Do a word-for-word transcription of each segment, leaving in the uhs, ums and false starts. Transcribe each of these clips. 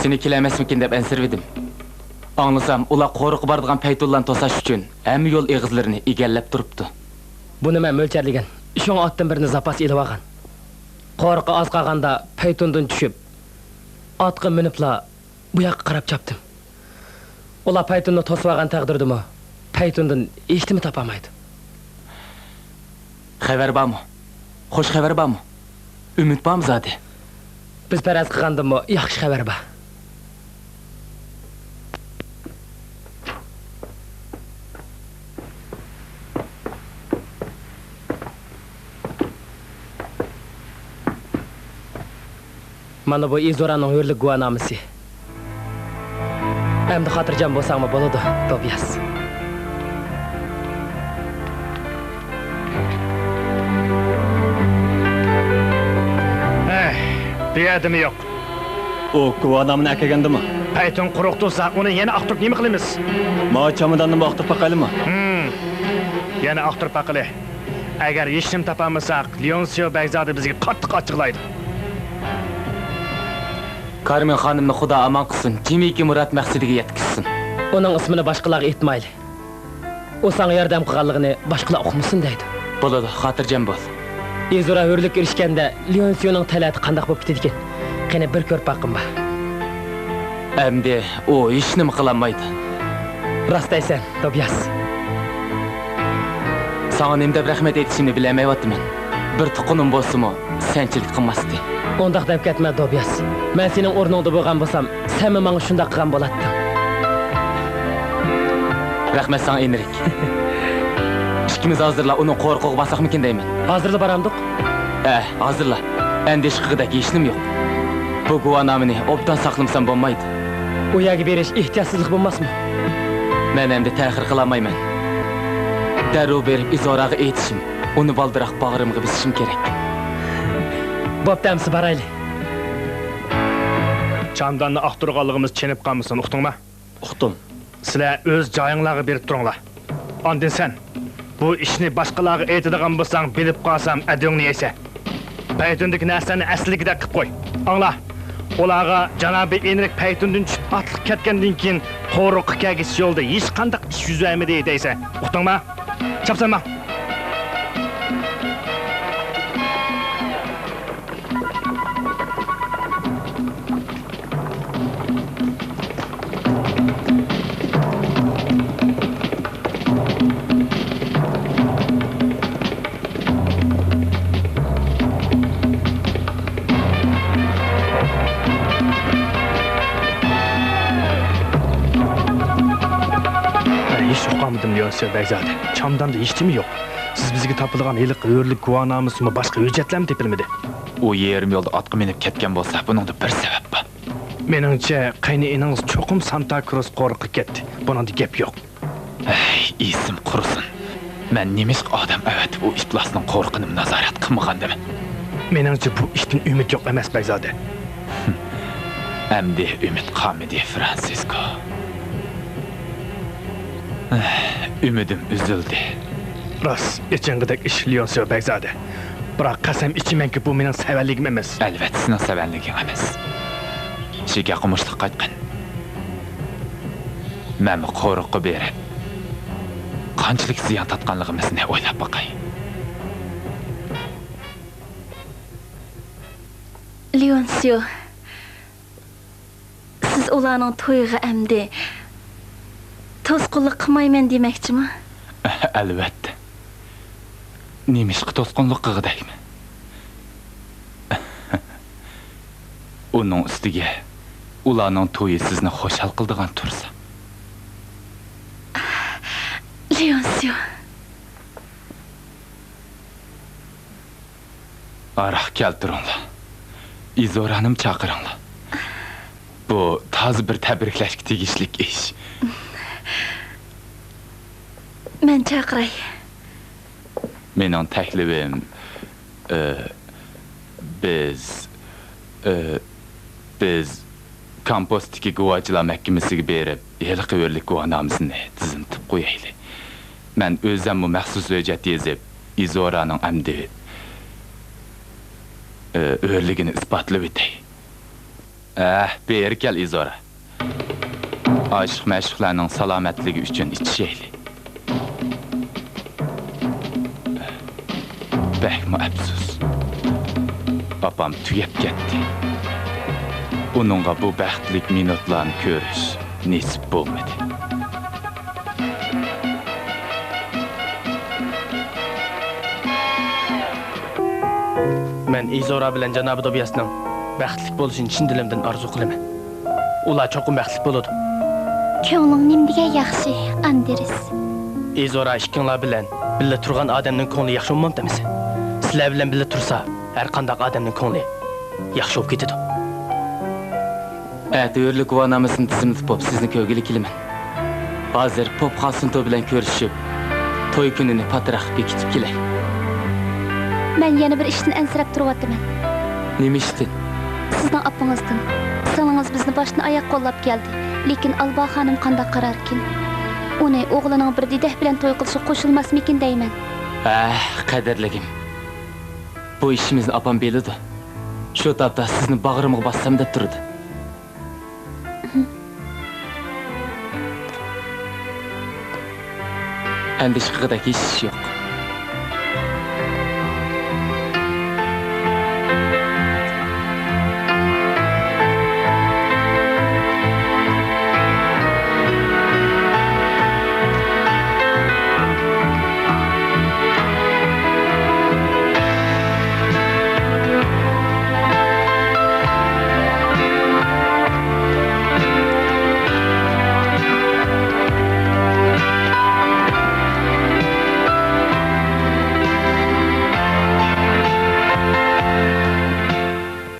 سېنى كېلەلمەسمىكىن دەپ ئەنسىرىۋىدىم. ئاڭلىسام، ئۇلار قورۇققا بارىدىغان پەيتۇنلارنى توساش ئۈچۈن ھەممە يول ئېغىزلىرىنى ئىگىلەپ تۇرۇپتۇ. بۇنى مەن مۆلچەرلىگەن. شۇڭا ئاتتىن بىرنى زاپاس ئېلىۋالغان. قورۇققا ئاز قالغاندا پەيتۇندىن چۈشۈپ، ئاتقا مىنىپلا بۇ ياققا قاراپ چاپتىم. ئۇلار پەيتۇننى توسۇۋالغان تەقدىردىمۇ، پەيتۇندىن ھېچنېمە تاپالمايدۇ. خەۋەر بارمۇ؟ خۇش خەۋەر بارمۇ؟ ئۈمىد بارمۇ زادى؟ بىز پەرەز قىلغاندىنمۇ ياخشى خەۋەر بار. مانا بۇ ئىزورانىڭ ھۆرلۈك گۇۋاھنامىسى. ئەمدى خاتىرجەم بولساڭمۇ بولىدۇ، توبىياس. ھەي، بۇ يەردىمۇ يوق. ئۇ گۇۋاھنامىنى ئەكەلگەندىمۇ؟ پەيتۇن قۇرۇق تۇرسا، ئۇنى يەنە ئاختۇرۇپ نېمە قىلىمىز؟ ماۋۇ چاماداننىمۇ ئاختۇرۇپ باقايلىمۇ؟ ھىم، يەنە ئاختۇرۇپ باقىلى. ئەگەر ھېچنېمە تاپالمىساق، لېئونسىيو بەگزادە بىزگە قاتتىق ئاچچىقلايدۇ. كارمېن خانىمنى خۇدا ئامان قىلسۇن، جىمىكى مۇراد مەقسىتىگە يەتكۈزسۇن. ئۇنىڭ ئىسمىنى باشقىلارغا ئېيتمايلى. ئۇ ساڭا ياردەم قىلغانلىقىنى باشقىلار ئۇقمىسۇن دەيدۇ. بولىدۇ، خاتىرجەم بول. ئىزورا ھۆرلۈككە ئېرىشكەندە، لېئونسىيونىڭ تەلەتى قانداق بوپ كېتىدىكىن؟ قېنى، بىر كۆرۈپ باققىن بار. ئەمدى ئۇ ھېچنېمە قىلالمايدۇ. راست دەيسەن، دوبياس. ساڭا نېمە دەپ رەھمەت ئېيتىشىمنى بىلەلمەيۋاتىمەن. بىر تۇغقىنىم بولسىمۇ، سەنچىلىك قىلماستى. ئۇنداق دەپ كەتمە، دوبياس. مەن سېنىڭ ئورنۇڭدا بولغان بولسام، سەنمۇ ماڭا شۇنداق قىلغان بولاتتىڭ. رەھمەت ساڭا، ئېنرىك. ئىككىمىز ھازىرلا ئۇنىڭ قورۇقىغا بارساقمىكىن دەيمەن. ھازىرلا بارامدۇق؟ ھە، ھازىرلا. ئەندىشە قىلغۇدەك ھېچنېمە يوق. بۇ گۇۋاھنامىنى ئوبدان ساقلىمىسام بولمايدۇ. ئۇ يەرگە بېرىش ئېھتىياتسىزلىق بولماسمۇ؟ مەن ئەمدى تەخىر قىلالمايمەن. دەررۇ بېرىپ ئىزوراغا ئېيتىشىم، ئۇنى بالدۇرراق باغرىمغا بېسىشىم كېرەك. بوپتۇ، ئەمسە بارايلى. چامداننى ئاختۇرغانلىقىمىز چېنىپ قالمىسۇن، ئۇقتۇڭما؟ ئۇقتۇم. سىلەر ئۆز جايىڭلارغا بېرىپ تۇرۇڭلار. ئاندىن سەن، بۇ ئىشنى باشقىلارغا ئېيتىدىغان بولساڭ، بىلىپ قالسام، ئەدىڭنى يەيسەن. پەيتۇندىكى نەرسىلەرنى ئەسلىدىكىدەك قىلىپ قوي. ئاڭلا، ئۇلارغا جانابى ئېنرىك پەيتۇندىن چۈشۈپ ئاتلىق كەتكەندىن كېيىن، قورۇققا كەلگۈچە يولدا ھېچقانداق ئىش يۈز بەرمىدى دەيسەن. ئۇقتۇڭما؟ چاپسان ماڭ. مەن ھېچ ئۇقالمىدىم، ليونسيو بەگزادە. چامداندا ھېچنېمە يوق. سىز بىزگە تاپىدىغان ھېلىقى ھۆرلۈك گۇۋاھنامىسىمۇ، باشقا ھۆججەتلەرمۇ تېپىلمىدى. ئۇ يېرىم يولدا ئاتقا مىنىپ كەتكەن بولسا، بۇنىڭدا بىر سەۋەب بار. مېنىڭچە، قېينىئىنىڭىز چوقۇم سانتا كروز قورۇققا كەتتى. بۇنىڭدا گەپ يوق. ھەي، ئېسىم قۇرۇسۇن. مەن نېمىشقا ئادەم ئەۋەتىپ ئۇ ئىپلاسنىڭ قورۇقىنى نازارەت قىلمىغاندىمەن؟ مېنىڭچە، بۇ ئىشتىن ئۈمىد يوق ئەمەس، بەگزادە. ئەمدى ئۈمىد قالمىدى، فرانسىسكو. ئۈمىدىم ئۈزۈلدى. راست، ئېچىنغۇدەك ئىش، ليونسيو بەگزادە. بىراق قەسەم ئىچىمەنكى، بۇ مېنىڭ سەۋەنلىكىم ئەمەس. ئەلۋەتتە، سېنىڭ سەۋەنلىكىڭ ئەمەس. كىشىگە قومۇشلۇق قايتقان. مەنمۇ قورۇققا بېرىپ، قانچىلىك زىيان تارتقانلىقىمىزنى ئويلاپ باقاي. ليونسيو، سىز ئۇلارنىڭ تويىغا ئەمدى توسقۇنلۇق قىلمايمەن دېمەكچىمۇ؟ ئەلۋەتتە. نېمىشقا توسقۇنلۇق قىلغۇدەكمەن؟ ئۇنىڭ ئۈستىگە ئۇلارنىڭ تويى سىزنى خۇشال قىلىدىغان تۇرسا. ليونسيو. ھاراق كەلتۈرۈڭلار. ئىزورانىمۇ چاقىرىڭلار. بۇ تازا بىر تەبرىكلەشكە تېگىشلىك ئىش. مەن چاقىراي. مېنىڭ تەكلىپىم، ئى، بىز، ئى، بىز كامپۇستىكى گۇۋاچىلار مەھكىمىسىگە بېرىپ، ھېلىقى ھۆرلۈك گۇۋاھنامىسىنى تىزىملىتىپ قويايلى. مەن ئۆزۈممۇ مەخسۇس ھۆججەت يېزىپ، ئىزورانىڭ ئەمدى، ئى، ھۆرلۈكىنى ئىسپاتلىۋېتەي. ئەھ، بېرى كەل، ئىزورا. ئاشىق-مەشۇقلارنىڭ سالامەتلىكى ئۈچۈن ئىچىشەيلى. بەكمۇ ئەپسۇس. ئاپام تۈگەپ كەتتى. ئۇنىڭغا بۇ بەختلىك مىنۇتلارنى كۆرۈش نېسىپ بولمىدى. مەن ئىزورا بىلەن جانابى دوبياسنىڭ بەختلىك بولۇشىنى چىن دىلىمدىن ئارزۇ قىلىمەن. ئۇلار چوقۇم بەختلىك بولىدۇ. كۆڭلۈڭ نېمە دېگەن ياخشى، ئاندرېس. ئىزورا ئىككىڭلار بىلەن بىللە تۇرغان ئادەمنىڭ كۆڭلى ياخشى بولمامتى ئەمىسە؟ سىلەر بىلەن بىللە تۇرسا، ھەر قانداق ئادەمنىڭ كۆڭلى ياخشى بولۇپ كېتىدۇ. ئەتە ھۆرلۈك گۇۋاھنامىسىنى تىزىملىتىپ بولۇپ، سىزنى كۆرگىلى كېلىمەن. ھازىر پوپ خاسۇنتو بىلەن كۆرۈشۈپ، توي كۈنىنى پاتراق بېكىتىپ كېلەي. مەن يەنە بىر ئىشتىن ئەنسىرەپ تۇرۇۋاتىمەن. نېمە ئىشتىن؟ سىزنىڭ ئاپىڭىزدىن. سىڭلىڭىز بىزنى باشتىن ئاياق قوللاپ كەلدى. لېكىن ئالبا خانىم قانداق قاراركىن؟ ئۇنى ئوغلىنىڭ بىر دېدەك بىلەن توي قىلىشىغا قوشۇلماسمىكىن دەيمەن. ھە، قەدىرلىكىم. بۇ ئىشىمىزنى ئاپام بىلىدۇ. شۇ تاپتا سىزنى باغرىمغا باسسام دەپ تۇرىدۇ. ئەندىشە قىلغۇدەك ھېچ ئىش يوق.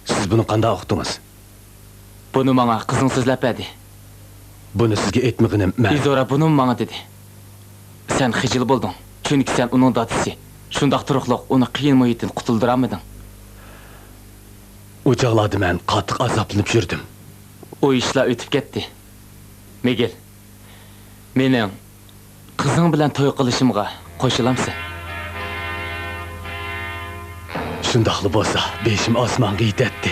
سىز بۇنى قانداق ئۇقتىڭىز؟ بۇنى ماڭا قىزىڭ سۆزلەپ بەردى. بۇنى سىزگە ئېيتمىغىنىم مەن. ئىزورا بۇنىمۇ ماڭا دېدى. سەن خىجىل بولدۇڭ، چۈنكى سەن ئۇنىڭ دادىسى. شۇنداق تۇرۇقلۇق ئۇنى قىيىن مۇھىتتىن قۇتۇلدۇرالمىدىڭ. ئۇ چاغلاردا مەن قاتتىق ئازابلىنىپ يۈردۈم. ئۇ ئىشلار ئۆتۈپ كەتتى. مىگېل، مېنىڭ قىزىڭ بىلەن توي قىلىشىمغا قوشۇلامسەن؟ شۇنداقلا بولسا، بېشىم ئاسمانغا يېتەتتى.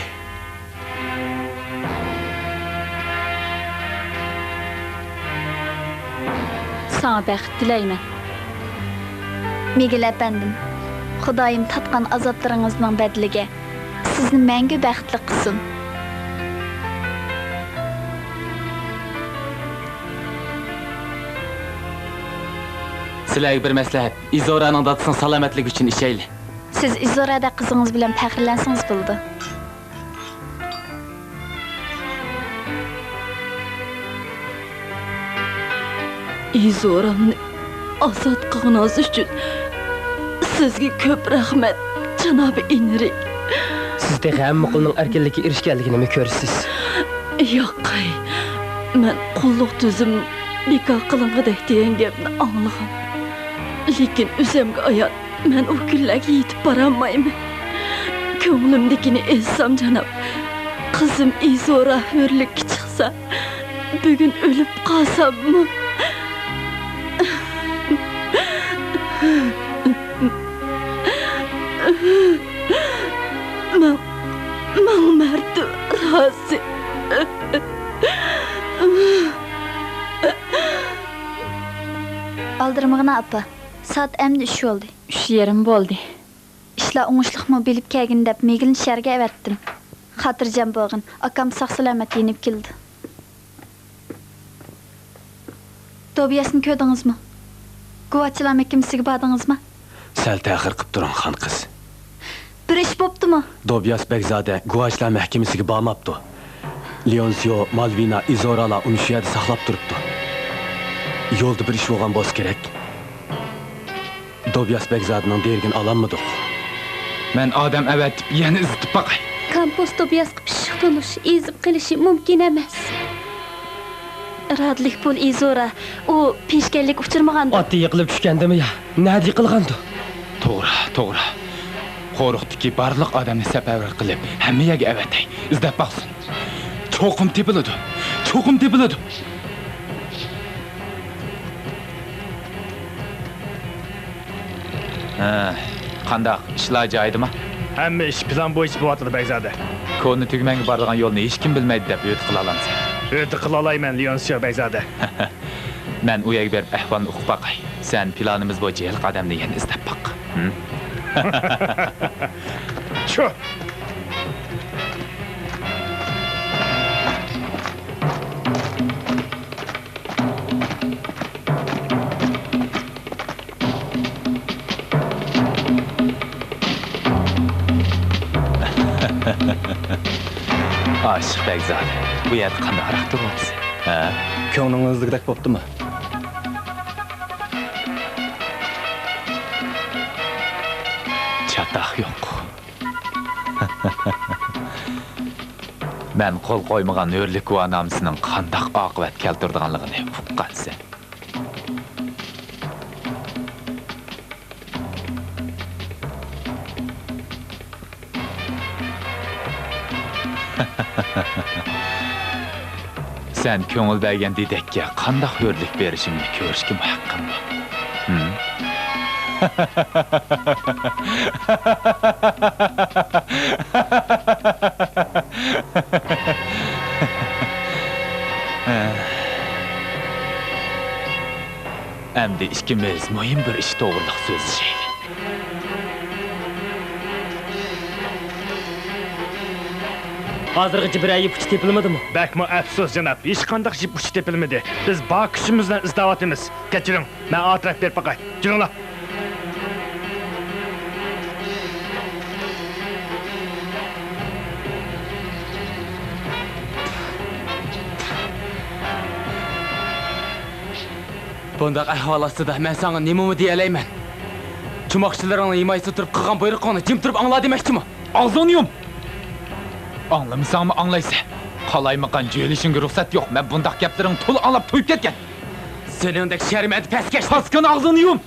ساڭا بەخت تىلەيمەن. مىگېل ئەپەندىم، خۇدايىم تارتقان ئازابلىرىڭىزنىڭ بەدىلىگە سىزنى مەڭگۈ بەختلىك قىلسۇن. سىلەرگە بىر مەسلىھەت، ئىزورانىڭ دادىسىنىڭ سالامەتلىكى ئۈچۈن ئىچەيلى. سىز ئىزورادەك قىزىڭىز بىلەن پەخىرلەنسىڭىز بولىدۇ. ئىزورامنى ئازاد قىلغىنىڭىز ئۈچۈن سىزگە كۆپ رەھمەت، جانابىي ئېنرىك. سىز تېخى ھەممە قۇلنىڭ ئەركىنلىككە ئېرىشكەنلىكىنىمۇ كۆرىسىز. ياقەي، مەن قۇللۇق تۈزۈم بىكار قىلىنغۇدەك دېگەن گەپنى ئاڭلىغان. لېكىن ئۆزۈمگە ئايان، مەن ئۇ كۈنلەرگە يېتىپ بارالمايمەن. كۆڭلۈمدىكىنى ئېيتسام، جاناب، قىزىم ئىزورا ھۆرلۈككە چىقسا، بۈگۈن ئۆلۈپ قالساممۇ، مىڭ، مىڭ مەرتىۋە رازى. مانا ئاپا، سائەت ئەمدى ئۈچ بولدى. ئۈچ يېرىم بولدى. ئىشلار ئوڭۇشلۇقمۇ بىلىپ كەلگىن دەپ مىگىلنى شەھەرگە ئەۋەتتىم. خاتىرجەم بولغىن، ئاكام ساق-سالامەت يېنىپ كېلىدۇ. دوبىياسنى كۆردىڭىزمۇ؟ گۇۋاھچىلار مەھكىمىسىگە باردىڭىزمۇ؟ سەل تەخىر قىپ تۇرۇڭ، خان قىز. بىر ئىش بوپتۇمۇ؟ دوبىياس بەگزادە گۇۋاھچىلار مەھكىمىسىگە بارماپتۇ. لېئونسىيو، مالۋىنا، ئىزورالار ئۇنى شۇ يەردە ساقلاپ تۇرۇپتۇ. يولدا بىر ئىش بولغان بولسا كېرەك. دوبىياس بەگزادىنىڭ دېرىكىنى ئالالمىدۇق. مەن ئادەم ئەۋەتىپ، يەنە ئىزدىتىپ باقاي. كامپوس دوبىياسقا پىششىق تونۇش، ئېزىپ قېلىشى مۇمكىن ئەمەس. ئىرادىلىك بول، ئىزورا. ئۇ پېشكەللىككە ئۇچرىمىغاندۇ؟ ئاتتىن يىقىلىپ چۈشكەندىمۇ يا؟ نەدە يىقىلغاندۇ؟ توغرا، توغرا. قورۇقتىكى بارلىق ئادەمنى سەپەرۋەر قىلىپ، ھەممە يەرگە ئەۋەتەي. ئىزدەپ باقسۇن. چوقۇم تېپىلىدۇ. چوقۇم تېپىلىدۇ. ھە، قانداق، ئىشلار جايىدىما؟ ھەممە ئىش پىلان بويىچە بولۇۋاتىدۇ، بەگزادە. كونا تۈگمەنگە بارىدىغان يولنى ھېچكىم بىلمەيدۇ دەپ ھۆددە قىلالامسەن؟ ھۆددە قىلالايمەن، لېئونسىيو بەگزادە. مەن ئۇ يەرگە بېرىپ ئەھۋالنى ئۇقۇپ باقاي. سەن پىلانىمىز بويىچە ھېلىقى ئادەمنى يەنە ئىزدەپ باق. ھىم؟ چۇھ! ئاشىق بەگزادە، بۇ يەردە قانداقراق تۇرۇۋاتىسەن؟ ھە؟ كۆڭلۈڭىزدىكىدەك بوپتۇمۇ؟ چاتاق يوق. مەن قول قويمىغان ھۆرلۈك گۇۋاھنامىسىنىڭ قانداق ئاقىۋەت كەلتۈرىدىغانلىقىنى ئۇققانسەن. سەن كۆڭۈل بەرگەن دېدەككە قانداق ھۆرلۈك بېرىشىمنى كۆرۈشكىمۇ ھەققىم بار. ھىم؟ ئەمدى ئىككىمىز مۇھىم بىر ئىش توغرىلىق سۆزلىشەيلى. ھازىرغىچە بىرەر يىپ ئۇچى تېپىلمىدىمۇ؟ بەكمۇ ئەپسۇس، جاناب. ھېچقانداق يىپ ئۇچى تېپىلمىدى. بىز بار كۈچىمىز بىلەن ئىزدەۋاتىمىز. كەچۈرۈڭ، مەن ئارتۇراپ بېرىپ باقاي. جۈرۈڭلار. بۇنداق ئەھۋال ئاستىدا مەن ساڭا نېمىمۇ دېيەلەيمەن؟ چۇماقچىلىرىڭنىڭ ھىمايىسىدە تۇرۇپ قىلغان بۇيرۇقۇڭنى جىم تۇرۇپ ئاڭلا دېمەكچىمۇ؟ ئاغزىڭنى يۇم! ئاڭلىمىساڭمۇ ئاڭلايسەن. قالايمىقان جۆيلۈشۈڭگە رۇخسەت يوق. مەن بۇنداق گەپلىرىڭنى تولا ئاڭلاپ تويۇپ كەتكەن. سېنىڭدەك شەرمەندە پەسكەش. پاسكىنا، ئاغزىڭنى يۇم!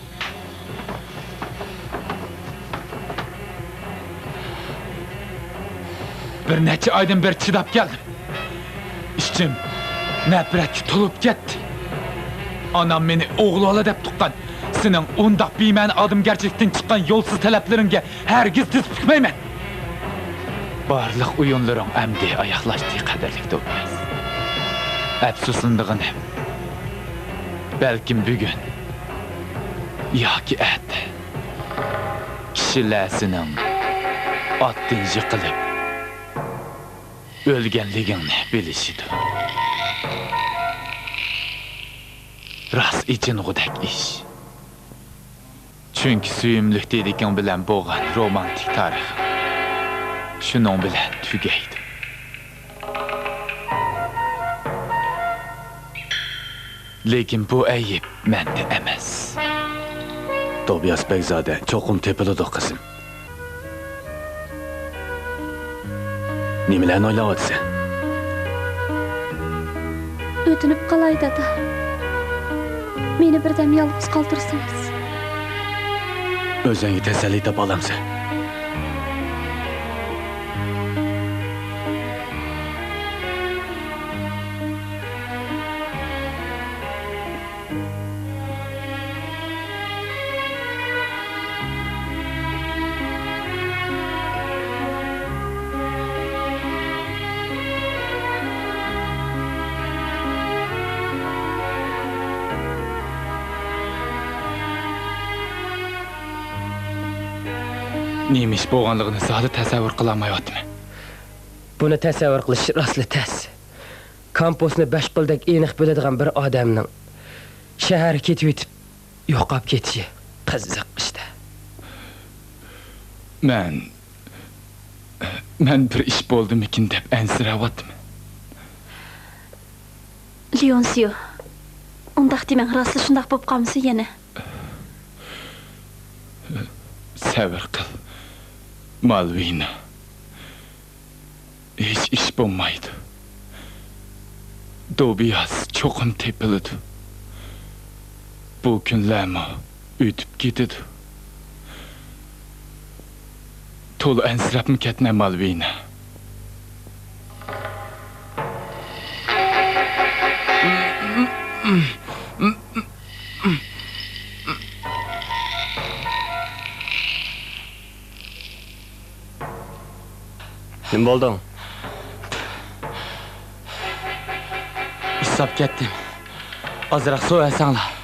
بىر نەچچە ئايدىن بېرى چىداپ كەلدىم. ئىچىم نەپرەتكە تولۇپ كەتتى. ئانام مېنى ئوغلى بالا دەپ تۇغقان. سېنىڭ ئۇنداق بىمەنە ئادەمگەرچىلىكتىن چىققان يولسىز تەلەپلىرىڭگە ھەرگىز تىز پۈكمەيمەن. بارلىق ئويۇنلىرىڭ ئەمدى ئاياغلاشتى، قەدىرلىك دوبىياس. ئەپسۇسلىنىدىغىنىم، بەلكىم بۈگۈن ياكى ئەتە كىشىلەر سېنىڭ ئاتتىن يىقىلىپ ئۆلگەنلىكىڭنى بىلىشىدۇ. راست ئېچىنغۇدەك ئىش. چۈنكى سۆيۈملۈك دېدىكىڭ بىلەن بولغان رومانتىك تارىخىڭ شۇنىڭ بىلەن تۈگەيدۇ. لېكىن بۇ ئەيىب مەندە ئەمەس. دوبىياس بەگزادە، چوقۇم تېپىلىدۇ، قىزىم. نېمىلەرنى ئويلاۋاتىسەن؟ ئۆتۈنۈپ قالاي، دادا. مېنى بىردەم يالغۇز قالدۇرسىڭىز. ئۆزۈڭگە تەسەللى تاپالامسەن؟ نېمە ئىش بولغانلىقىنى زادى تەسەۋۋۇر قىلالمايۋاتىمەن. بۇنى تەسەۋۋۇر قىلىش راستلا تەس. كامپۇسنى بەش قولدەك ئېنىق بىلىدىغان بىر ئادەمنىڭ شەھەرگە كېتىۋېتىپ يوقاپ كېتىشى قىزىق ئىشتا. مەن، مەن بىر ئىش بولدىمىكىن دەپ ئەنسىرەۋاتىمەن. لېئونسىيو، ئۇنداق دېمەڭ، راستلا شۇنداق بولۇپ قالمىسۇن يەنە. سەۋر قىل، مالۋىنا. ھېچ ئىش بولمايدۇ. دوبىياس چوقۇم تېپىلىدۇ. بۇ كۈنلەرمۇ ئۆتۈپ كېتىدۇ. تولا ئەنسىرەپمۇ كەتمە، مالۋىنا. نېمە بولدۇڭ؟ ئۇسساپ كەتتىم. ئازراق سۇ بەرسەڭلار.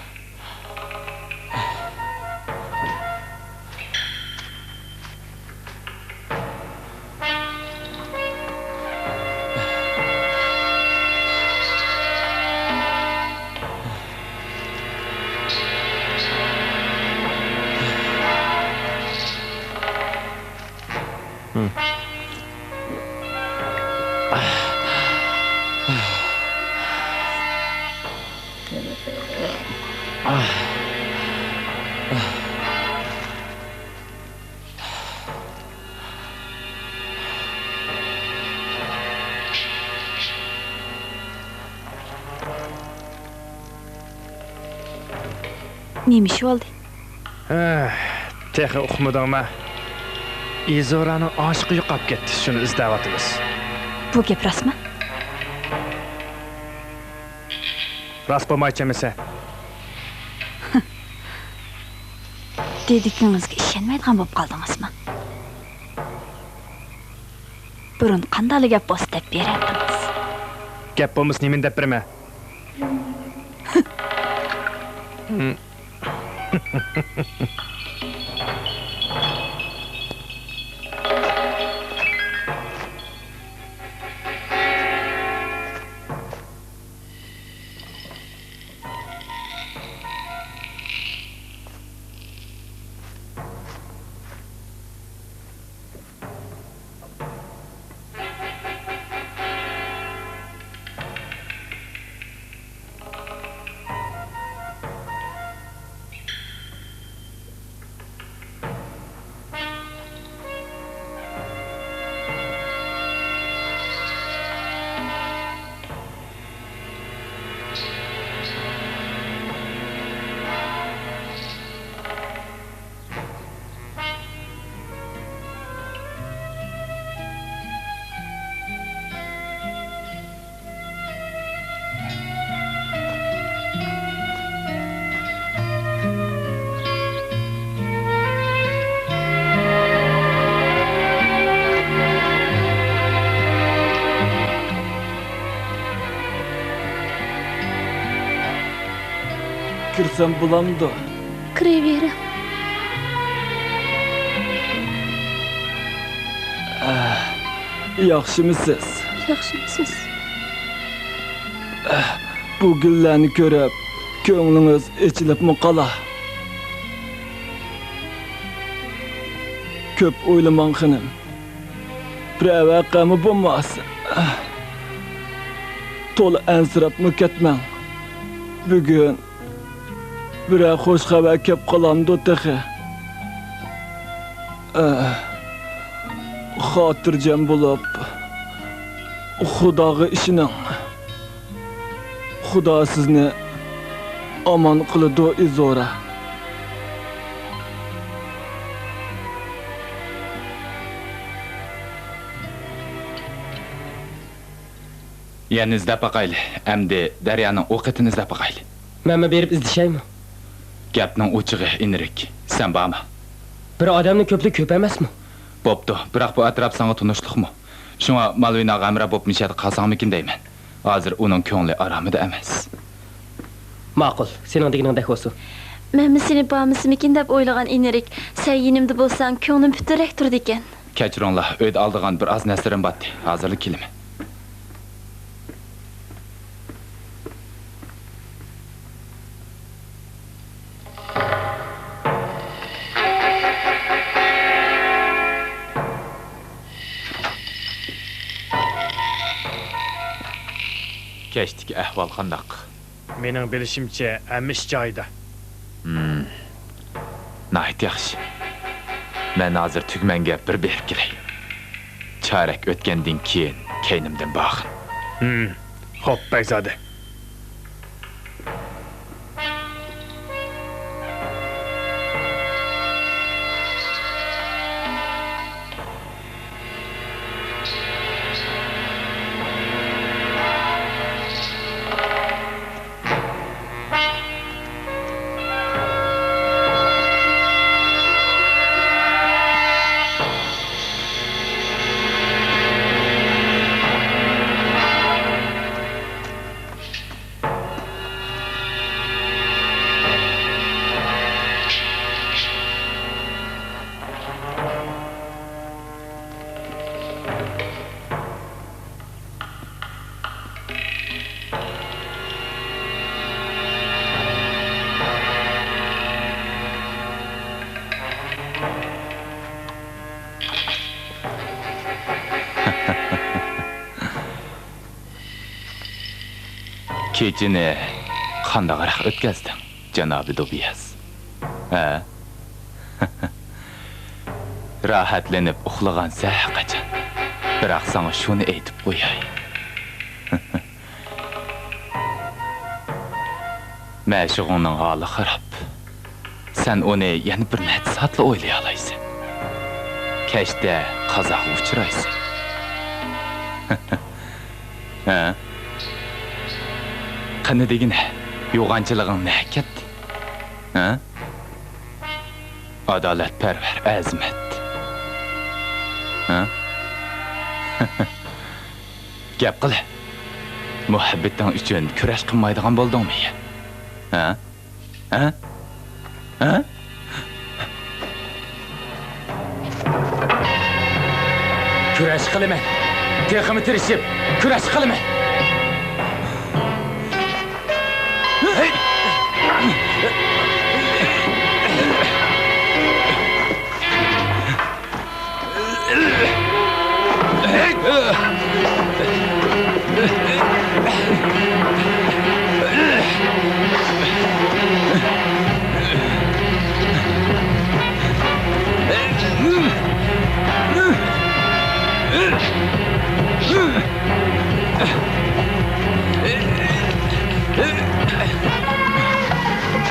نېمە ئىش بولدى؟ ھە، تېخى ئۇقمىدىڭما؟ ئىزورانىڭ ئاشىقى يوقاپ كەتتى، شۇنى ئىزدەۋاتىمىز. بۇ گەپ راستمۇ؟ راست بولمايچە ئەمىسە. دېدىكىڭىزگە ئىشەنمەيدىغان بولۇپ قالدىڭىزمۇ؟ بۇرۇن قانداقلا گەپ بولسا دەپ بېرەتتىڭىز. گەپ بولمىسا نېمىنى دەپ بېرىمەن؟ كىرسەم بولامدۇ؟ كىرىۋېرىڭ. ئەھ، ياخشىمۇسىز؟ ياخشىمۇسىز؟ ئەھ، بۇ گۈللەرنى كۆرۈپ، كۆڭلىڭىز ئېچىلىپمۇ قالا؟ كۆپ ئويلىماڭ، خېنىم. بىرەر ۋەقەمۇ بولماس. تولا ئەنسىرەپمۇ كەتمەڭ. بۈگۈن بىرەر خوش خەۋەر كەپ قالامدۇ تېخى؟ خاتىرجەم بولۇپ، خۇداغا ئىشىنىڭ. خۇدا سىزنى ئامان قىلىدۇ، ئىزورا. يەنە ئىزدەپ باقايلى. ئەمدى دەريانىڭ ئۇ قېتىنى ئىزدەپ باقايلى. مەنمۇ بېرىپ ئىزدىشەيمۇ؟ گەپنىڭ ئوچۇقى، ئېنرىك، سەن بارما. بىر ئادەمنىڭ كۆپلۈكى كۆپ ئەمەسمۇ؟ بوپتۇ، بىراق بۇ ئەتراپ ساڭا تونۇشلۇقمۇ؟ شۇڭا مالۋىناغا ھەمراھ بولۇپ مۇشۇ يەردە قالساڭمىكىن دەيمەن. ھازىر ئۇنىڭ كۆڭلى ئارامىدا ئەمەس. ماقۇل، سېنىڭ دېگىنىڭدەك بولسۇن. مەنمۇ سېنى بارمىسىمىكىن دەپ ئويلىغان ئىنىرىك، سەن يېنىمدا بولساڭ كۆڭلۈم پۈتۈنرەك تۇرىدىكەن. كەچۈرۈڭلار، ئۆيدە ئالىدىغان بىر ئاز نەرسىلىرىم بارتى، ھازىرلا كېلىمەن. كەچتىكى ئەھۋال قانداق؟ مېنىڭ بىلىشىمچە، ھەممە ئىش جايىدا. ھىم. ناھايىتى ياخشى. مەن ھازىر تۈگمەنگە بىر بېرىپ كېلەي. چارەك ئۆتكەندىن كېيىن كەينىمدىن بارغىن. ھىم. خوپ، بەگزادە. كېچىنى قانداقراق ئۆتكۈزدۈڭ، جانابى دوبىياس؟ ھە؟ راھەتلىنىپ ئۇخلىغانسەن ھەرقاچان. بىراق ساڭا شۇنى ئېيتىپ قوياي. مەشۇقۇڭنىڭ ھالى خاراب. سەن ئۇنى يەنە بىر نەچچە سائەتلا ئويلىيالايسەن. كەچتە قازاغا ئۇچرايسەن. ھە؟ قېنى دېگىنە، يوغانچىلىقىڭ نەگە كەتتى؟ ھە؟ ئادالەتپەرۋەر ئەزىمەت. ھە؟ گەپ قىل. مۇھەببىتىڭ ئۈچۈن كۈرەش قىلمايدىغان بولدۇڭمۇ يا؟ ھە؟ ھە؟ ھە؟ كۈرەش قىلىمەن. تېخىمۇ تىرىشىپ كۈرەش قىلىمەن.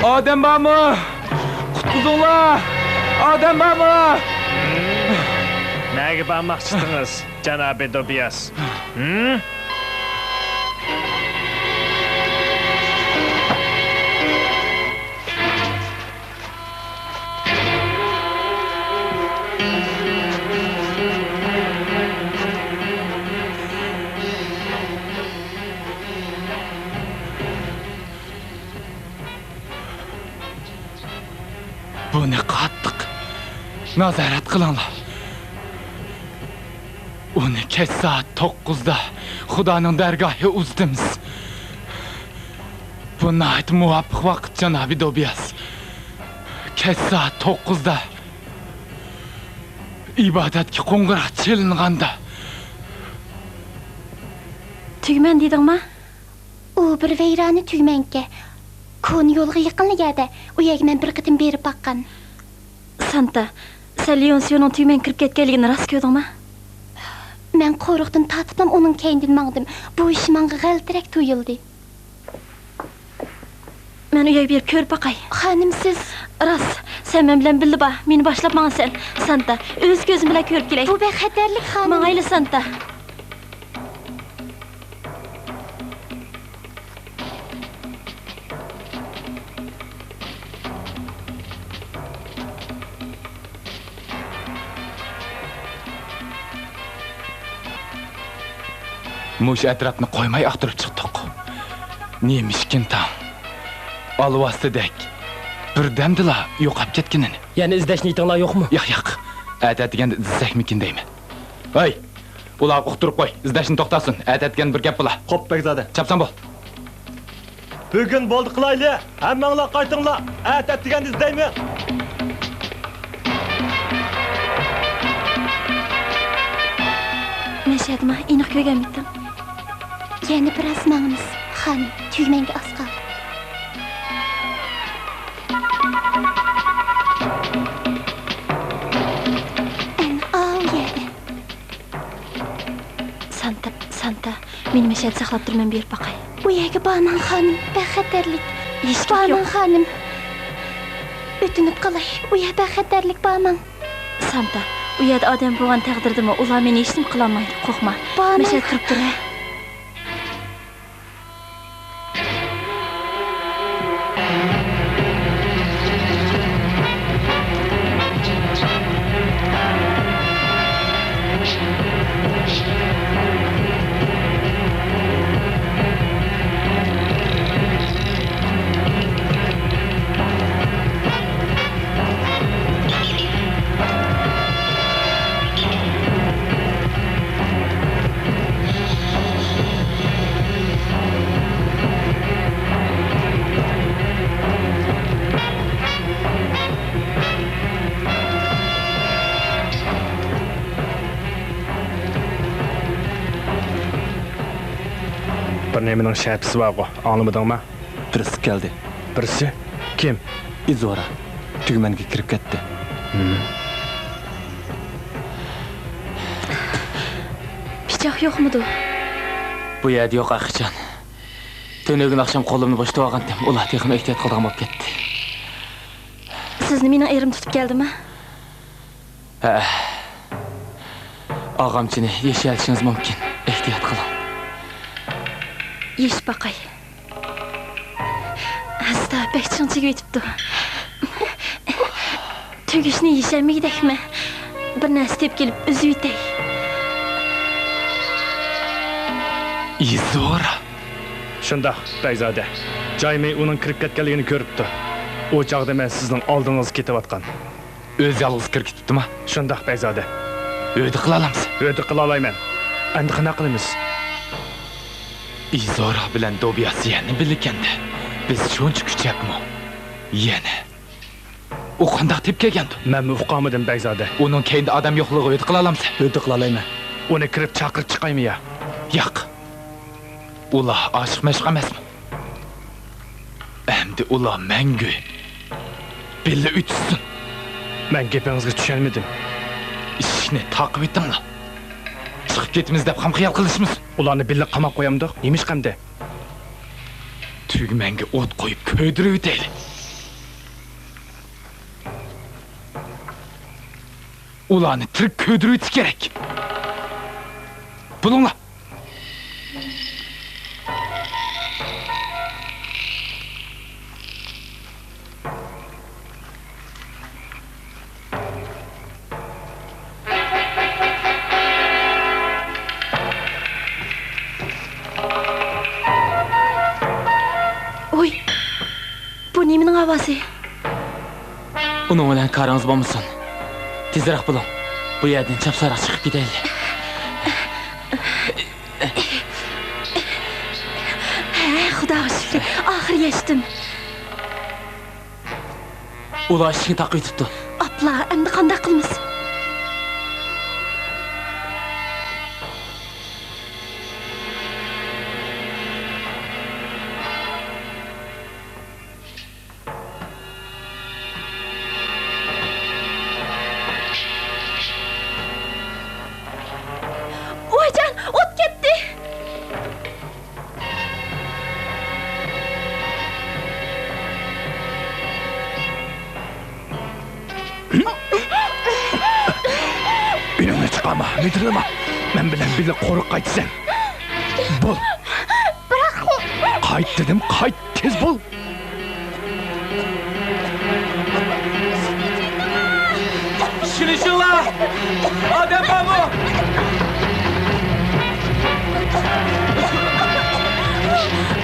ئادەم بارمۇ؟ قۇتقۇزۇڭلار! ئادەم بارمۇ؟ نەگە بارماقچىدىڭىز، جانابى دوبىياس؟ ھىم؟ بۇنى قاتتىق نازارەت قىلىڭلار. ئۇنى كەچ سائەت توققۇزدا خۇدانىڭ دەرگاھىغا ئۇزىتىمىز. بۇ ناھايىتى مۇۋاپىق ۋاقىت، جانابى دوبىياس. كەچ سائەت توققۇزدا ئىبادەتكە قوڭغۇراق چېلىنغاندا. تۈگمەن دېدىڭما؟ ئۇ بىر ۋەيرانە تۈگمەنكەن. كونا يولغا يېقىنلا يەردە. ئۇ يەرگە مەن بىر قېتىم بېرىپ باققان. سانتا، سەن ليونسيونىڭ تۈگمەن كىرىپ كەتكەنلىكىنى راست كۆردۈڭما؟ مەن قورۇقتىن تارتىپلا ئۇنىڭ كەينىدىن ماڭدىم. بۇ ئىش ماڭا غەلىتىرەك تۇيۇلدى. مەن ئۇ يەرگە بېرىپ كۆرۈپ باقاي. خانىم، سىز راست، سەن مەن بىلەن بىللە بار. مېنى باشلاپ ماڭىسەن، سانتا. ئۆز كۆزۈم بىلەن كۆرۈپ كېلەي. بۇ بەك خەتەرلىك، خانىم. ماڭايلى، سانتا. مۇشۇ ئەتراپنى قويماي ئاختۇرۇپ چىقتۇق. نېمىشكىن تاڭ ئالۋاستىدەك بىردەمدىلا يوقاپ كەتكىنىنى. يەنە ئىزدەش نىيىتىڭلار يوقمۇ؟ ياق، ياق. ئەتە ئەتىگەندە ئىزدەسەكمىكىن دەيمەن. ھەي! ئۇلارغا ئۇقتۇرۇپ قوي، ئىزدەشنى توختاتسۇن. ئەتە ئەتىگەندە بىر گەپ بولا. خوپ، بەگزادە. چاپسان بول. بۈگۈن بولدى قىلايلى. ھەممەڭلار قايتىڭلار. ئەتە ئەتىگەندە ئىزدەيمەن. مەشەدىما، ئېنىق كۆرگەنمىتىڭ؟ يەنە بىراز ماڭىمىز، خانىم. تۈگمەنگە ئاز قالدى. ئەنە ئاۋۇ يەردە. سانتا، سانتا، مېنى مەشەدە ساقلاپ تۇر، مەن بېرىپ باقاي. ئۇ يەرگە بارماڭ، خانىم، بەك خەتەرلىك. ھېچكىم يوق. بارماڭ، خانىم. ئۆتۈنۈپ قالاي، ئۇ يەر بەك خەتەرلىك، بارماڭ. سانتا، ئۇ يەردە ئادەم بولغان تەقدىردىمۇ ئۇلار مېنى ھېچنېمە قىلالمايدۇ، قورقما. بارماڭ. مەشەدە تۇرۇپ تۇر، ھە؟ بىر نېمىنىڭ شەپىسى بارغۇ، ئاڭلىمىدىڭما؟ بىرسى كەلدى. بىرسى؟ كىم؟ ئىزورا. تۈگمەنگە كىرىپ كەتتى. پىچاق يوقمىدۇ؟ بۇ يەردە يوق، ئاقىجان. تۈنۈگۈن ئاخشام قولۇمنى بوشىتىۋالغانتىم، ئۇلار تېخىمۇ ئېھتىيات قىلىدىغان بولۇپ كەتتى. سىزنى مېنىڭ ئېرىم تۇتۇپ كەلدىما؟ ھە. ئاغامچىنى يېشىۋېلىشىڭىز مۇمكىن. ئېھتىيات قىلىڭ. يېشىپ باقاي. ئاستا، بەك چىڭ چىگىۋېتىپتۇ. تۈگۈشنى يېشەلمىگۈدەكمەن. بىر نەرسە تېپىپ كېلىپ ئۈزۈۋېتەي. ئىزورا. شۇنداق، بەگزادە. جايمەي ئۇنىڭ كىرىپ كەتكەنلىكىنى كۆرۈپتۇ. ئۇ چاغدا مەن سىزنىڭ ئالدىڭىزغا كېتىۋاتقان. ئۆزى يالغۇز كىرىپ كېتىپتىما؟ شۇنداق، بەگزادە. ھۆددە قىلالايمىز؟ ھۆددە قىلالايمەن. ئەمدى قانداق قىلىمىز؟ ئىزورا بىلەن دوبياس يەنە بىللىكەندە. بىز شۇنچە كۈچەپمۇ؟ يەنە. ئۇ قانداق تېپىپ كەلگەندۇ؟ مەنمۇ ئۇقالمىدىم، بەگزادە. ئۇنىڭ كەينىدە ئادەم يوقلۇقىغا ھۆددە قىلالامسەن؟ ھۆددە قىلالايمەن. ئۇنى كىرىپ چاقىرىپ چىقايمۇ يا؟ ياق. ئۇلار ئاشىق-مەشۇق ئەمەسمۇ؟ ئەمدى ئۇلار مەڭگۈ بىللە ئۆتۈشسۇن. مەن گېپىڭىزگە چۈشەنمىدىم. ئىشىكنى تاقىۋېتىڭلار. چىقىپ كېتىمىز دەپ خام خىيال قىلىشمىسۇن. ئۇلارنى بىللە قاماپ قويامدۇق؟ نېمىشقا ئەمدى؟ تۈگمەنگە ئوت قويۇپ كۆيدۈرۈۋېتەيلى. ئۇلارنى تىرىك كۆيدۈرۈۋېتىش كېرەك. بولۇڭلار. ۋوي، بۇ نېمىنىڭ ئاۋازى؟ ئۇنىڭ بىلەن كارىڭىز بولمىسۇن. تېزرەك بولۇڭ. بۇ يەردىن چاپسانراق چىقىپ كېتەيلى. ھە، خۇداغا شۈكرى، ئاخىرى يەتتىم. ئۇلار ئىشىكنى تاقىۋېتىپتۇ. ئاپلا، ئەمدى قانداق قىلىمىز؟ ۋايجان، ئوت كەتتى! ئۈنۈڭنى چىقارما، مىدىرلىما. مەن بىلەن بىللە قورۇق قايتىسەن. بول. بىراق. قايت دېدىم، قايت، تېز بول. ئىشلىشىڭلار! ئادەم بارمۇ؟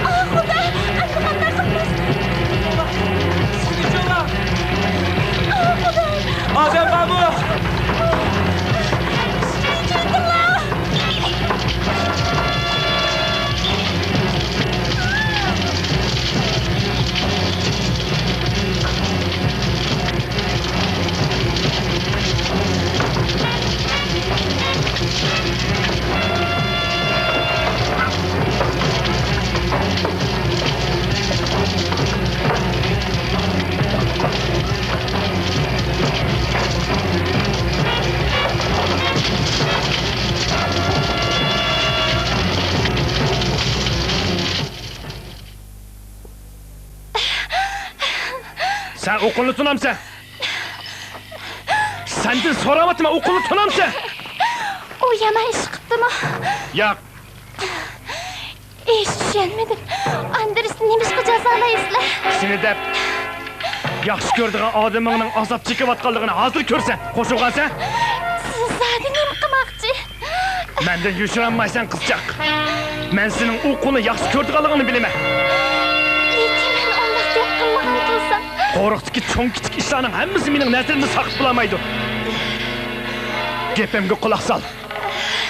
ئاھ، خۇدا! ئەمدى قانداق قىلىمىز؟ ئىشلىشىڭلار! ھە، ئۇ قۇلنى تونامسەن؟ سەندىن سوراۋاتىمەن، ئۇ قۇلنى تونامسەن؟ ئۇ يامان ئىش قىپتىمۇ؟ ياق. ھېچ چۈشەنمىدىم. ئاندرېسنى نېمىشقا جازالايسىلەر؟ سېنى دەپ ياخشى كۆرىدىغان ئادىمىڭنىڭ ئازاب چېكىۋاتقانلىقىنى ھازىر كۆرىسەن. قوشۇلغانسەن؟ سىز زادى نېمە قىلماقچى؟ مەندىن يوشۇرالمايسەن، قىزچاق. مەن سېنىڭ ئۇ قۇلنى ياخشى كۆرىدىغانلىقىڭنى بىلىمەن. لېكىن مەن ئۇنداق گەپ قىلمىغان تۇرسام. قورۇقتىكى چوڭ-كىچىك ئىشلارنىڭ ھەممىسى مېنىڭ نەزىرىمدىن ساقىت بولالمايدۇ. گېپىمگە قۇلاق سال.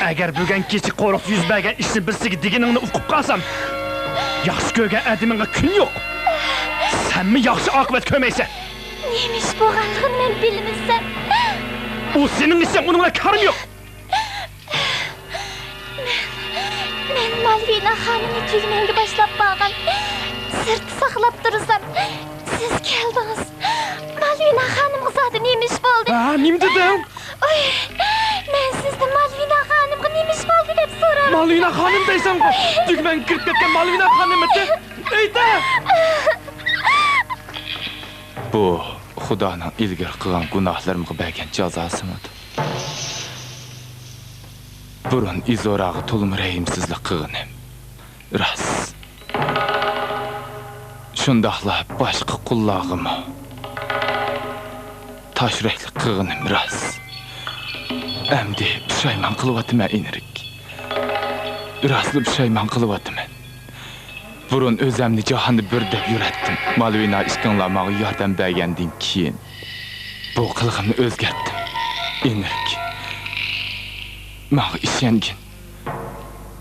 ئەگەر بۈگۈن كېچە قورۇقتا يۈز بەرگەن ئىشنى بىرسىگە دېگىنىڭنى ئۇقۇپ قالسام، ياخشى كۆرگەن ئادىمىڭغا كۈن يوق. سەنمۇ ياخشى ئاقىۋەت كۆرمەيسەن. نېمە ئىش بولغانلىقىنى مەن بىلمىسەم. ئۇ سېنىڭ ئىشىڭ، ئۇنىڭ بىلەن كارىم يوق. مەن، مەن مالۋىنا خانىمنى تۈگمەنگە باشلاپ بارغان. سىرتتا ساقلاپ تۇرسام، سىز كەلدىڭىز. مالۋىنا خانىمغا زادى نېمە ئىش بولدى؟ ھە، نېمە دېدىڭ؟ ئۇي، مەن سىزدىن مالۋىنا خانىمغا نېمە ئىش بولدى دەپ سوراپ. مالۋىنا خانىم دەيسەنغۇ، تۈگمەنگە كىرىپ كەتكەن مالۋىنا خانىممىتى؟ ئېيتە! بۇ خۇدانىڭ ئىلگىرى قىلغان گۇناھلىرىمغا بەرگەن جازاسىمىدۇ؟ بۇرۇن ئىزوراغا تولىمۇ رەھىمسىزلىك قىلغىنىم راست. شۇنداقلا باشقا قۇللارغىمۇ تاش يۈرەكلىك قىلغىنىم راست. ئەمدى پۇشايمان قىلىۋاتىمەن، ئىنرىك. راستلا پۇشايمان قىلىۋاتىمەن. بۇرۇن ئۆزەمنى جاھاندا بىر دەپ يۈرەتتىم. مالۋىنا ئىككىڭلار ماڭا ياردەم بەرگەندىن كېيىن، بۇ قىلىقىمنى ئۆزگەرتتىم. ئىنرىك، ماڭا ئىشەنگىن.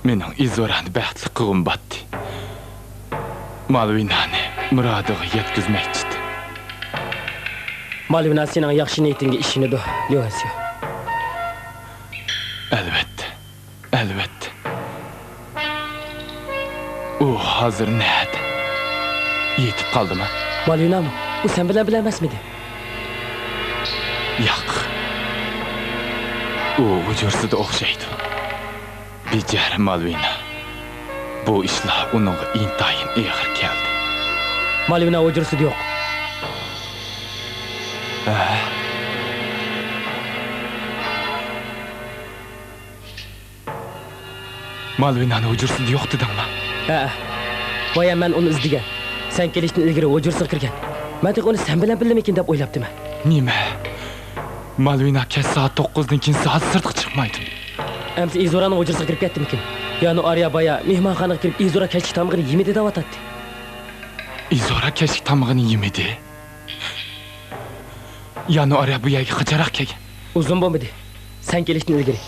مېنىڭ ئىزورانى بەختلىك قىلغۇم باتتى. مالۋىنانى مۇرادىغا يەتكۈزمەكچىدىم. مالۋىنا سېنىڭ ياخشى نىيىتىڭگە ئىشىنىدۇ، ليۇنسيۇ. ئەلۋەتتە، ئەلۋەتتە. ئۇ ھازىر نەدە؟ يېتىپ قالدىمۇ؟ مالۋىنامۇ؟ ئۇ سەن بىلەن بىللە ئەمەسمىدى؟ ياق. ئۇ ھۇجرىسىدا ئوخشايدۇ. بىچارە مالۋىنا. بۇ ئىشلار ئۇنىڭغا ئىنتايىن ئېغىر كەلدى. مالۋىنا ھۇجرىسىدا يوق. ھە؟ مالۋىنانى ھۇجرىسىدا يوق دېدىڭما؟ ھەئە. بايا مەن ئۇنى ئىزدىگەن. سەن كېلىشتىن ئىلگىرى ھۇجرىسىغا كىرگەن. مەن تېخى ئۇنى سەن بىلەن بىللىمىكىن دەپ ئويلاپتىمەن. نېمە؟ مالۋىنا كەچ سائەت توققۇزدىن كېيىن سائەت سىرتقا چىقمايدۇ. ئەمسە ئىزورانىڭ ھۇجرىسىغا كىرىپ كەتتىمىكىن؟ يانۇئاريا بايا مېھمانخانىغا كىرىپ ئىزورا كەچلىك تامىقىنى يېمىدى دەۋاتاتتى. ئىزورا كەچلىك تامىقىنى يېمىدى؟ يانۇئاريا بۇ يەرگە قاچانراق كەلگەن؟ ئۇزۇن بولمىدى. سەن كېلىشتىن ئىلگىرى.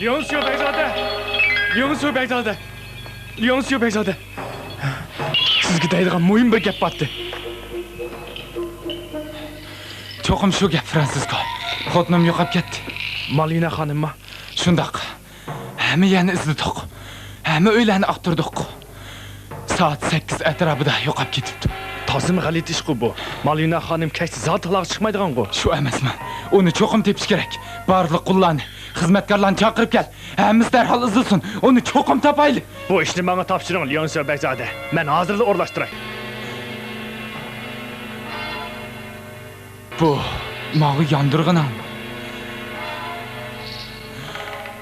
リオンスよ、ベイザーで。 ليۇڭسيۇ بەگزادە! ليۇڭسيۇ بەگزادە! سىزگە دەيدىغان مۇھىم بىر گەپ بارتى. چوقۇم شۇ گەپ، فرانسىسكو. خوتۇنۇم يوقاپ كەتتى. مالۋىنا خانىممۇ؟ شۇنداق. ھەممە يەرنى ئىزدىدۇق. ھەممە ئۆيلەرنى ئاختۇردۇق. سائەت سەككىز ئەتراپىدا يوقاپ كېتىپتۇ. تازىمۇ غەلىتە ئىشقۇ بۇ. مالۋىنا خانىم كەچتە زادى تالاغا چىقمايدىغانغۇ؟ شۇ ئەمەسمۇ؟ ئۇنى چوقۇم تېپىش كېرەك. بارلىق قۇللارنى، خىزمەتكارلارنى چاقىرىپ كەل. ھەممىسى دەرھال ئىزدىسۇن. ئۇنى چوقۇم تاپايلى. بۇ ئىشنى ماڭا تاپشۇرۇڭ، ليۇنسيۇ بەگزادە. مەن ھازىرلا ئورۇنلاشتۇراي. بۇ ماڭا ياندۇرغىنىڭ.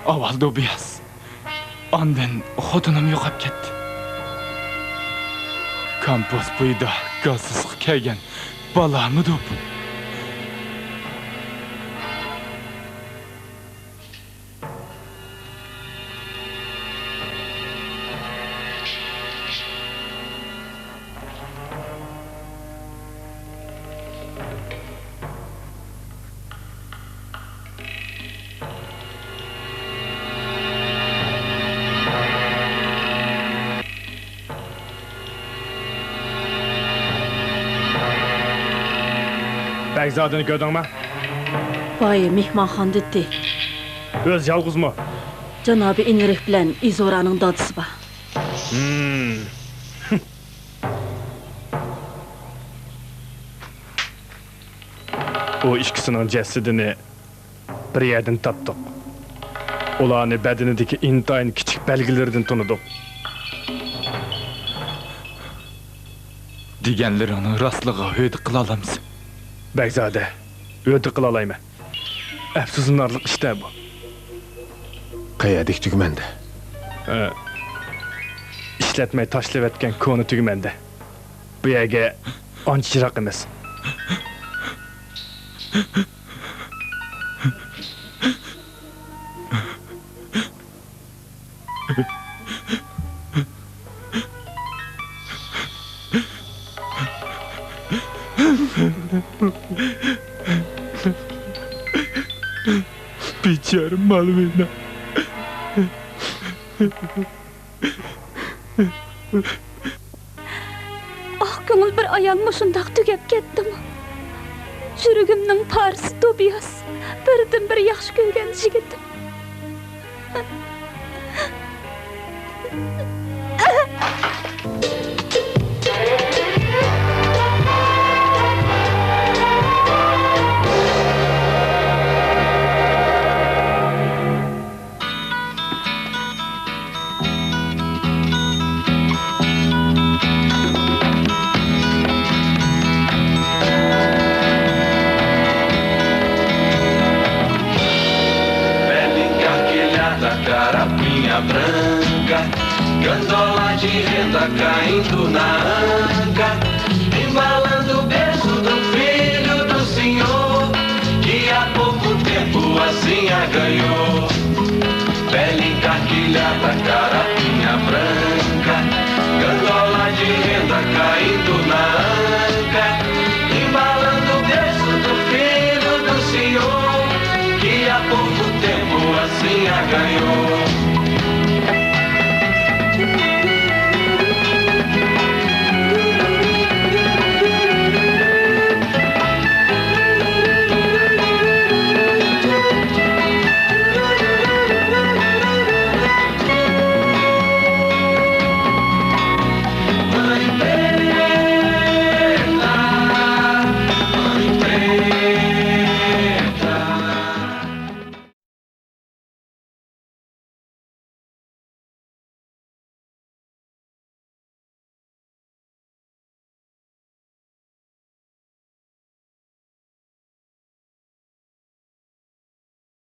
ئاۋۋال دوبىياس، ئاندىن خوتۇنۇم يوقاپ كەتتى. كامپوس بويىدا گازسىزغا كەلگەن بالامىدۇ بۇ؟ بەگزادىنى كۆردۈڭمۇ؟ بايا مېھمانخانىدا ئىدى. ئۆزى يالغۇزمۇ؟ جانابى ئىنرىك بىلەن ئىزورانىڭ دادىسى بار. ھىم. ئۇ ئىككىسىنىڭ جەسىتىنى بىر يەردىن تاپتۇق. ئۇلارنى بەدىنىدىكى ئىنتايىن كىچىك بەلگىلىرىدىن تونۇدۇق. دېگەنلىرىڭنىڭ راستلىقىغا ھۆددە قىلالامسەن؟ بەگزادە، ھۆددە قىلالايمەن. ئەپسۇسلىنارلىق ئىش-دە بۇ. قەيەردىكى تۈگمەندە؟ ئە، ئىشلەتمەي تاشلىۋەتكەن كونا تۈگمەندە. بۇ يەرگە ئانچە يىراق ئەمەس. بىچارە مالۋىنا. ئاق كۆڭۈل بىر ئايال مۇشۇنداق تۈگەپ كەتتىمۇ؟ يۈرىكىمنىڭ پارىسى توبىياس، بىردىنبىر ياخشى كۆرگەن يىگىتىم. Bela encasquilhada, carapinha branca, gandola de renda caindo na anca, embalando o berço do filho do senhor, que há pouco tempo assim a ganhou. Bela encasquilhada, cara